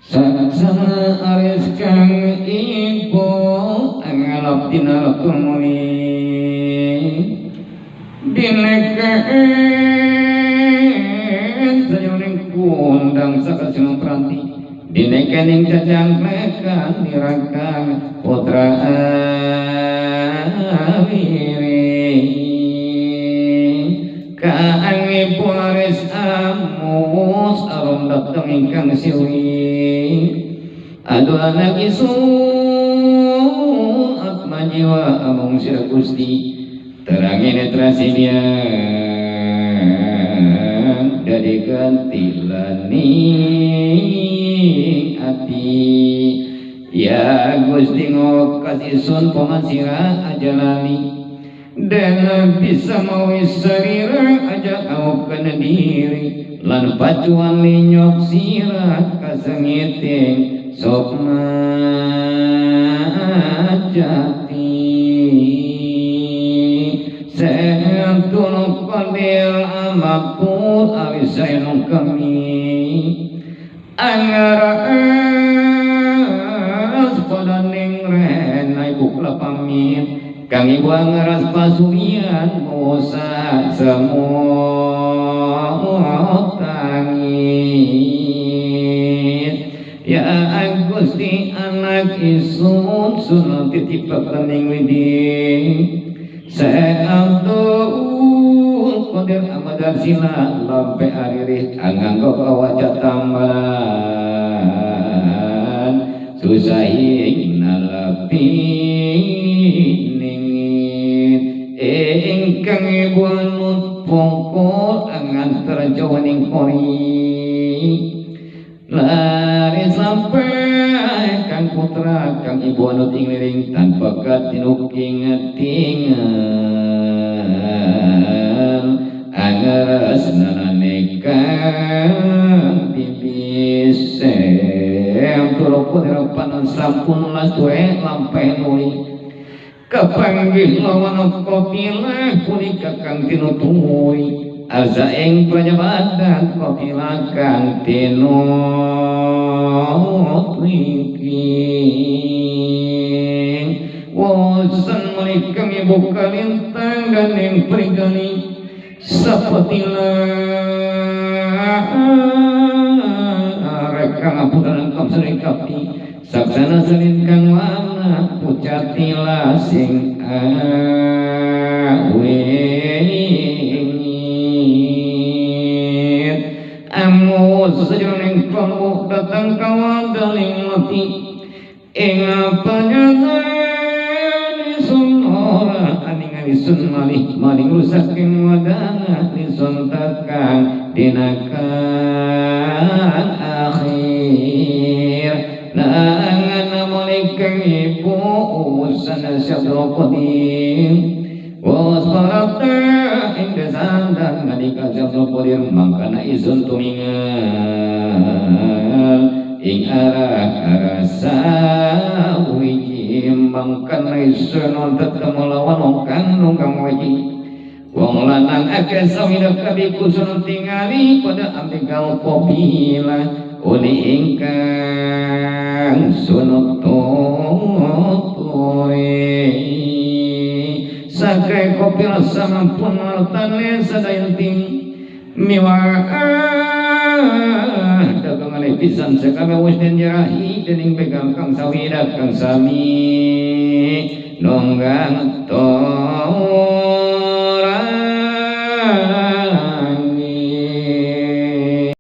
Saksana aris kang ibu angalap dina tumuli dineken sajroning kundang saka sinung pranti dineken ing cacang klekan nirakang putra awiri kaang ibu aris amus arum dateng ingkang siwi aduh anak isun atma jiwa amung sira Gusti terangi netra sidian dari ganti lani ati ya Gusti ngokasih sun pomasira aja lali dan bisa mawi sarira aja kau kena diri lan pacuan linyok sira kasengiting sokma jati sentulung qadir amapur awisainung kami angara pada ning rena ibu kula pamit kang ibu angaras pasuyan musa semua tangis ya Gusti anak isun sun titipaken ning widi Abdul Qadir Ahmad Sila lampe aririh anganggo kawaca tambahan susahi nalapi ningit ingkang ibu anut pongkol angan terjawaning kori lari sampai kang putra kang ibu anut ing liring tanpa katinuking tingal angeres nanane kang bibis tulung panon sampun lasture lampe nuli kepanggih lawan kopilah punika kang tinutui arsa ing prajabadan kopilah kang tinutui wosen menikang ibu kalintang ganing prigali sapatilah rekang apuran kam sering kapti saksana selin kang wana pucatila sing awit amu sejroning kalbu datang kawandaling mati ing panjenengan sun ora aningali sun malih maling rusak ing wadana nisun tekang dinakan akhir nangan malikang ibu usana syabdul qadir wasbarata ing desandang ngalika syabdul qadir mangkana izun tumingal ing arah arasa wiji mangkana izun tetemu lawan wong kang nunggang wiji wong lanang akeh sawida kabi kusun tingali pada ambegal kopila uli ingkang sunut tuturi sakai kopila samampun martane sadayanting miwah dagangan pisan sakabe wis den jerahi dening begal kang sawida kang sami nonggang tuturi.